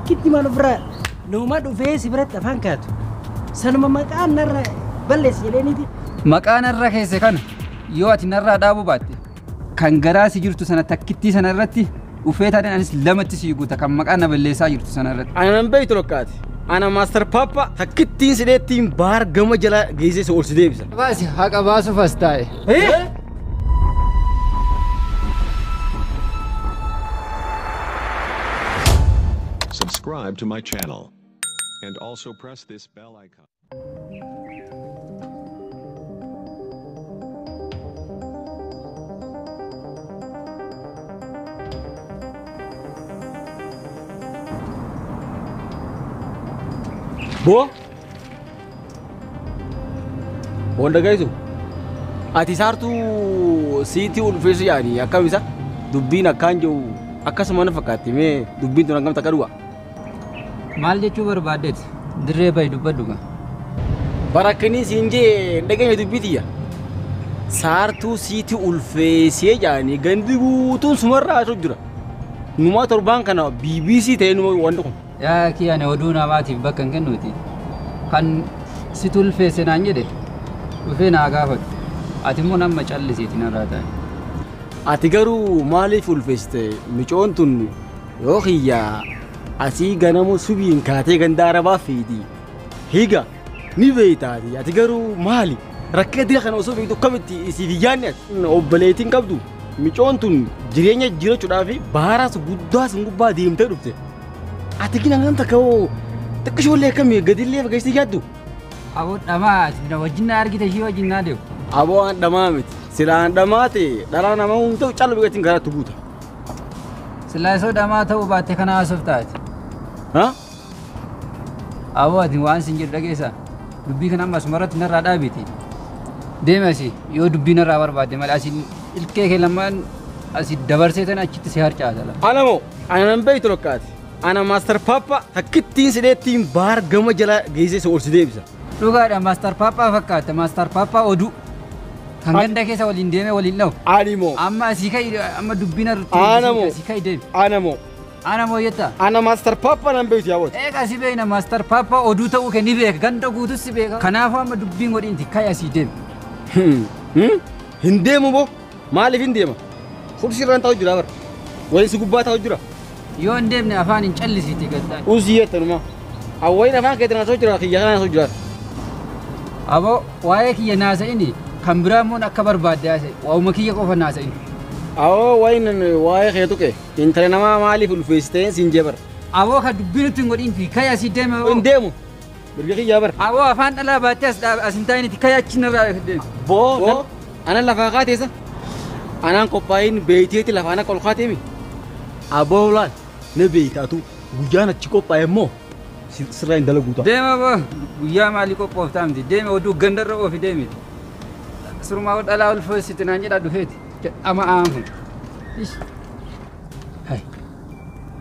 Takkitti maal ofirraa nama dhufee si biratti afaan kaatu. Sanuma maqaan narra balleessi jedheeniiti. Maqaa narra keesse kana yoo ati narraa dhaabuu baatte kan garaa si jirtu sana takkittii sana irratti dhufee taadhaan anis lamatti si guuta kan maqaa na balleessaa jirtu sana irratti. Ana nan beektu lokkaati. Ana Master Papa takkittiin sidheettiin baar gama jala geessee si ol si deebisa. Baasi haqa baasuuf as taa'e. Subscribe to my channel and also press this bell icon. Boo? Wanda gaisu? Ati saartuu siitii ulfeessu yaani akkam isa? Dubbiin akkaan jiru akkasuma na fakkaatti mee dubbiin tun hangam takka dhuga? Maal jechuu barbaaddeet? Dirree bahi dubbadhu gaa. Barakkanii siin jee hin dhageenye dubbii tiyya. Saartuu siitii ulfeessee yaani gandi guutuun sumarraa haasa'u jira. Numaa torbaan kana BBC ta'ee numa wanti kun. Yaa kiyya ani oduu namaatiif bakka hin kennuuti. Kan situ ulfeesse naan jedhe dhufee naa gaafatu. Ati immoo nama callisiiti narraa taa'e. Ati garuu maaliif ulfeessite? Micoon tun yoo kiyyaa asii ganamu subiin kaatee ganda arabaa fiidi. Higa ni beektaati. Ati garuu maali? Rakkoo dira kana osoo beektu akkamitti siif hin yaadne ati? Obboleettiin qabdu micoon tun jireenya jirachuudhaaf baaraas guddaas gubbaa deemtee dhufte. Ati gina hangam takka hoo xiqqishoollee akkamii gadillee fageessitee yaaddu? Aboo dhamaa ati na wajjin na argite ishii wajjin naa deemu. Aboo waan dhamaa miti. Silaan dhamaa ta'e dhalaa namaa hin ta'u caallu biqiltiin garaatti guuta. Silaa isoo dhamaa ta'uu baatte kana haasoof taate. Ha? Aboo ati waan sin jedhu dhageessaa. Dubbii kana amma asumarratti narraa dhaabiti. Deemi asii yoo dubbii narraa barbaadde malee asii ilkee kee lamaan asii dabarsee tan achitti si harcaasa lafa. Ana moo ana nan beektu lokkaati. Ana Master Papa takkittiin sidheettiin baar gama jala geessee si ol si deebisa. Dhugaadha Master Papa fakkaata. Master Papa oduu. Kan ganda keessa waliin deemee waliin dhahu. Ani moo. Amma asii ka'i amma dubbiin irratti Ana moo. asii ka'i deemi. Ana moo. Ana moo jetta. Ana Master Papa nan beektu yaabota. Eega si beekna Master Papa oduu ta'uu kee ni beeka. Ganda guutus si beeka. Kanaafuu amma dubbiin godhiinti ka'i asii deemi. Hin deemu boo. Maaliif hin deema? Kursi irraan taa'u jira bara. Waliin si gubbaa taa'u jira. Yoo hin deemne afaan hin callisiiti gaddaa. Usii jettanuma. Awwayin afaan keetiin haasa'u jira kiyya kana haasa'u jira. Aboo waa'ee kiyya naasa'ini kan biraa immoo akka barbaadde haasa'e waa'uma kiyya qofa naasa'ini. Awoo wayin waa'ee kee tuqe intala namaa maaliif ulfeessitee siin jee bara. Aboo ka dubbii nutti hin godhin ka'i asii deeme. Hin deemu. Mirga kiyyaa bara. Aboo afaan dhalaa baattee as dhaab as hin taa'initi ka'i achi narraa deemi. Boo ana lafaa kaateessa. Anaan qophaa'in beeyteeti lafaa ana ol kaateemi. Aboo laal na beeytaatu guyyaan achi qophaa'e immoo sirraa hin dalaguuta. Deema boo guyyaa maalii qophooftaa miti deeme oduu gandarra oofi deemiti. Surmaa dhalaa ulfeessite naan jedhaa dhufeeti. Ama aan kun. Hai.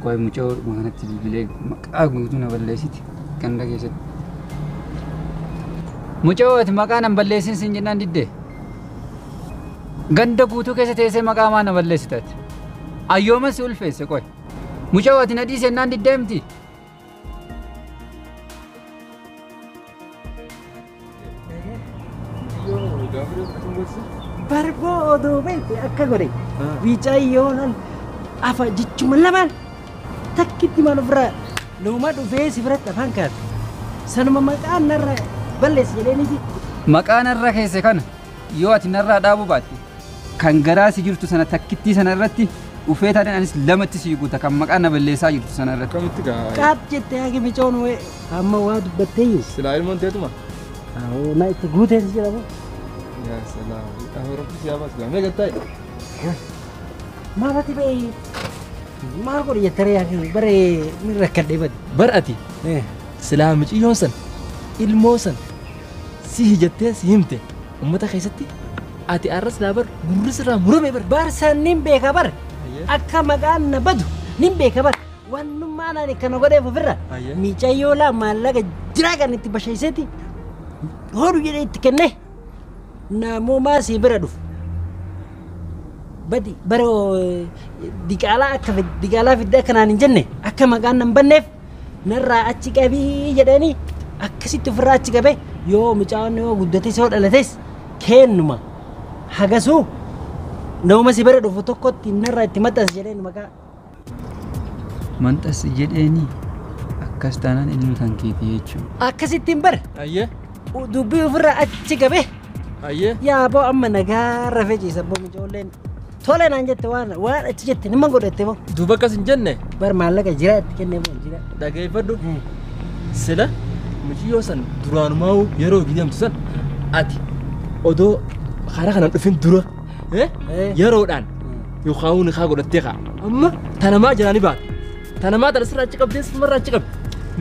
Qoy mucoo kanatti bilbilee maqaa guutuu na balleessiti ganda keessatti. Mucoo ati maqaa nan balleessin siin jennaan diddee. Ganda guutuu keessa teessee maqaa maa na balleessitaati. Ayyooma si ulfeesse qoy. Mucoo ati na dhiise jennaan diddee miti. Barboo oduu beekte akka godhe. Wiicayyoon afa jechuma lamaan takkitti maal ofirraa nama dhufee si biratti afaan kaatu. Sanuma maqaan narra balleessi jedheeniiti. Maqaa narra keesse kana yoo ati narraa dhaabuu baatte kan garaa si jirtu sana takkittii sana irratti dhufee taadhaan anis lamatti si guuta kan maqaa na balleessaa jirtu sana irratti. Akkamitti gaa? Qaab jettee haaki micoon wee amma waa dubbattee jiru. Silaa ilmoon teetuma? Awoo na itti guuteen si jedhamu. Yaa salaam. Afaan rabbi si haa baasu. Mee gattaa'e? Maal ati ba'e maal godhe jettee haaki baree ni rakkadhee bade. Bar ati silaa miciyyoon san ilmoo san si hijattee si himte uummata keessatti ati arra silaa bar gurri sirraa murame bar. Bar san nin beeka bar akka maqaan na badu nin beeka bar wannummaan ani kana godheef ofirra micayyoo laa maallaqa jiraa kan itti basheesseeti hodhu jedhee itti kenne namoomaa si bira dhufu. Badi bara diqaalaa akka diqaalaa fidde akka naan hin jenne akka maqaan nan banneef Narraa achi qabii jedhanii akkasitti ofirraa achi qabee yoo mucaan yoo guddates yoo dhalates kennuma hagasuu nama si bira dhufu tokkotti narraa itti maxxansi jedheen maqaa. Maxxansi jedheeni akkas taanaan ilmi kan keetii jechuudha. Akkasittiin bara. Ayyee. Dubbii ofirraa achi qabee. Ayyee. Yaa boo amma nagaa rafee ciisa boo ijoolleen. Tole naan jette waan achi jette nima godhatte boo. Duuba akkas hin jenne. Bar maallaqa jira itti kennee boo jira. Dhageeffadhu. Sila mucayyoo san duraanumaa yeroo gideemtu san ati odoo karaa kanaan dhufin dura yeroodhaan yookaan haa godhattee kaa amma tanamaa jiraanii baate tanamaa tana sirraa achi qabdee sirraa achi qabde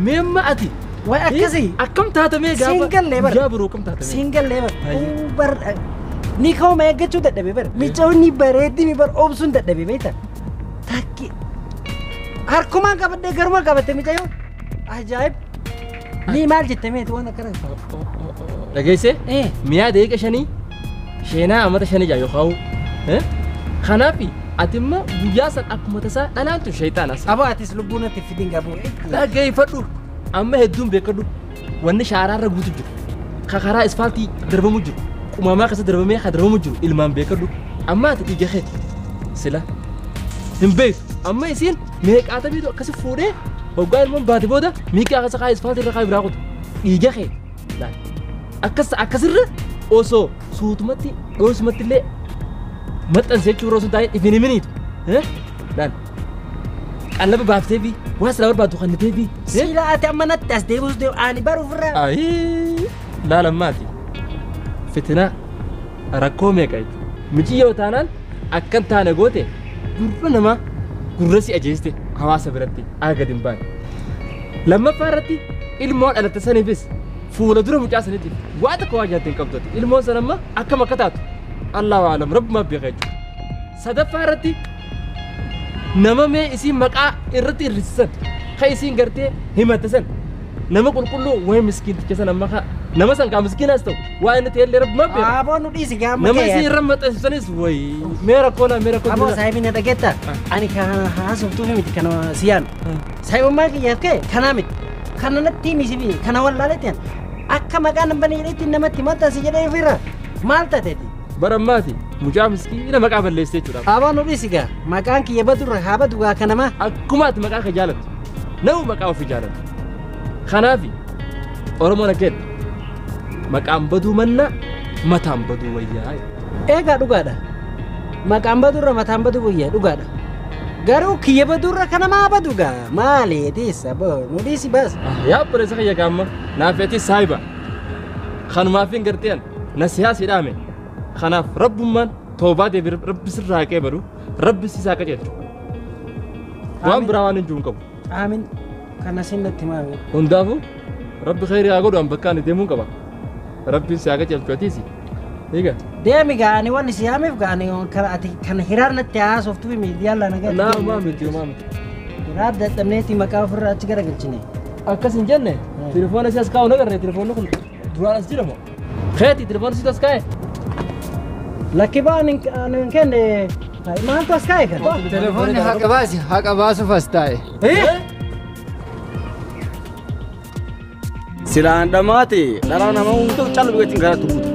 meemma ati Wayi akkasii akkam taatamee gaafa Siingallee bara guyyaa biroo akkam taatamee Siingallee bara ni ka'uma eeggachuu dadhabe bara micoonni bareeddii mi bara obsuun dadhabe beekta takki harkumaan qabadhee garuma qabatte micayyoo ajaa'ib ni maal jette meeti waan akkana dhageessee mi'a deeqa shanii sheenaa amata shanii jaa yookaan kanaaf ati immoo guyyaa san akkuma tasaa dhalaantu shayxaanas. Aboo atis lubbuu natti fidin qabu. Dhageeffadhu amma hedduun beekadhu wanni shaaraarra guutu jiru ka karaa isfaaltii darbamu jiru qumamaa keessa darbamee ka darbamu jiru ilmaan beekadhu amma ati dhiiga keeti sila hin beektu amma isiin meeqaatamiitu akkasi fuudhee hoggaa ilmoon baate booda miiqaa keessa kaa isfaaltii irra kaa biraa kutu dhiiga kee akkas akkasirra osoo suutumatti dhoosumatti illee maxxansi jechuun osoo taa'ee ifin himiniitu laal qallaba baaftee fi waa silaa barbaaddu kannitee fi. Sila ati amma natti as deebus deemu ani bara ofirraa. Ayii laal ammaati fitina rakkoo meeqa jechuudha mijiyyoo taanaan akkan taane goote gurra namaa gurra si ajeeste hawaasa biratti akka gadi hin baane. Lammaffaa irratti ilmoo dhalatte saniifis fuula dura mucaa saniitiif waa tokko waa jaatte hin qabdu ilmoon san amma akkam akka taatu Allahu alam rabbumaa beeka jechuudha. Sadaffaa irratti nama mee isiin maqaa irratti hir'isisan ka isiin gartee himatte san nama qulqulluu wayi miskiinticha san amma nama san kaa miskiinaas ta'u waa inni ta'ellee rabbumaa beeka. Aboo nu dhiisi gaama Nama isiin irra maxxansisanis wayi mee rakkoo laa mee rakkoo. Aboo saahibii na dhageetta ani kan haasoftuuf miti kana siyaan saahibummaa kiyyaaf ka'e kanaa miti kana natti himisi fi kana wallaaletti akka maqaan hin bane jedhetti namatti maxxansi jedhee ofirra maal taateeti. Bara ammaati mucaa miskiina maqaa balleessite jechuudha. Aboo nu dhiisi gaa maqaan kiyya badurra haa badu gaa kanamaa. Akkuma ati maqaa kee jaalattu nama maqaa ofii jaalattu. Kanaafi Oromoon akka jedhu maqaan baduu mannaa mataan baduu wayyaa. Eegaa dhugaadha. Maqaan badurra mataan baduu wayyaa dhugaadha. Garuu kiyya badurra kanamaa badu gaa maali etiis aboo nu dhiisi baas. Yaa obboleessa kiyya gaamma naaf etiis saahiba. Kanumaaf hin garteen nasihaa si dhaame. Kanaaf rabbummaan toobaa deebi rabbi sirraa haqee badu rabbi sisaa qajeelchu. Waan biraa waan hin jiru hin qabu. Aamin. Kana sinnatti maami. Hundaafuu rabbi khayrii haa godhu an bakka ani deemuun qaba. Rabbiin si haa qajeelchu atiisi. Egaa. Deemi gaa ani waan si yaameef gaa ani ati kana hiraar natti haasoftuu fi miidiyaa lana gaa. Naa homaa miti homaa miti. Hiraar dadhabneeti maqaa ofirraa achi garagalchine. Akkas hin jenne telefoona si as kaa'u nagarree telefoonni kun duraan as jira moo? Keeti telefoona si as kaa'e. Lakki ba'an hin kenne maaltu as kaa'e kana? Telefoonni haqa baasi haqa baasuuf as taa'e. Silaan dhamaate dhalaa namaa hunduu callu dhugatiin gara tubuuta.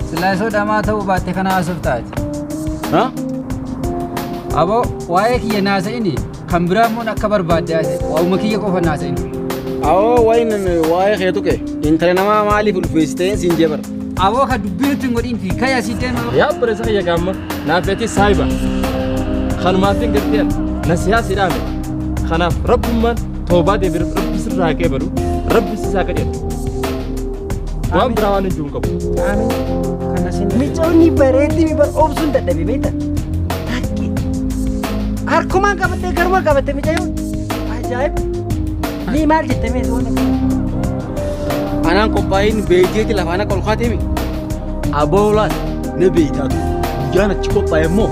Silaa isoo dhamaa ta'uu baatte kana haasuuf taate. Aboo waa'ee kiyya naasa'ini kan biraa immoo akka barbaadde haasa'e waa'uma kiyya qofa naasa'ini. Awoo waa'in waa'ee kee tuqe intala namaa maaliif ulfeessiteen siin jee bara. Aboo ka dubbii nutti hin godhin fi kaya asii deema. Yaa obboleessa kiyya gaamma naaf etiis saahiba. Kanumaaf hin garteen nasihaa si dhaame. Kanaaf rabbummaan toobaa deebi rabbi sirraa haqee badu rabbi sisaa qajeelchu. Waan biraa waan hin jiru hin qabu. Aamin. Kana sin micoonni bareeddii mi bar obsuun dadhabe beekta. Takki harkumaan qabattee garuma qabatte micayyoon ajaa'ib. Ni maal jette meeti waan akkana. Anaan qophaa'in beeyjeeti lafaan akka ol kaatee mi? Aboo laat na beeytaatu guyyaan achi qophaa'e immoo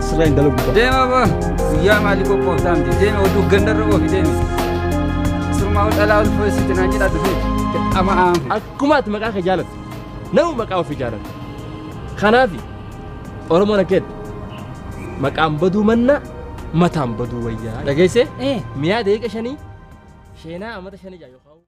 sirraa hin dalagu. Deema aboo guyyaa maalii qophooftaa miti deema oduu gandarra oofi deemi. Surmaa ol dhalaa ulfeessite naan jedhaa dhufee ama aamu. Akkuma ati maqaa kee jaalattu nama maqaa ofii jaalattu. Kanaafi Oromoon akka jedhu maqaan baduu mannaa mataan baduu wayyaa. Dhageessee mi'a deeqa shanii Sheenaa amata 5 yookaan.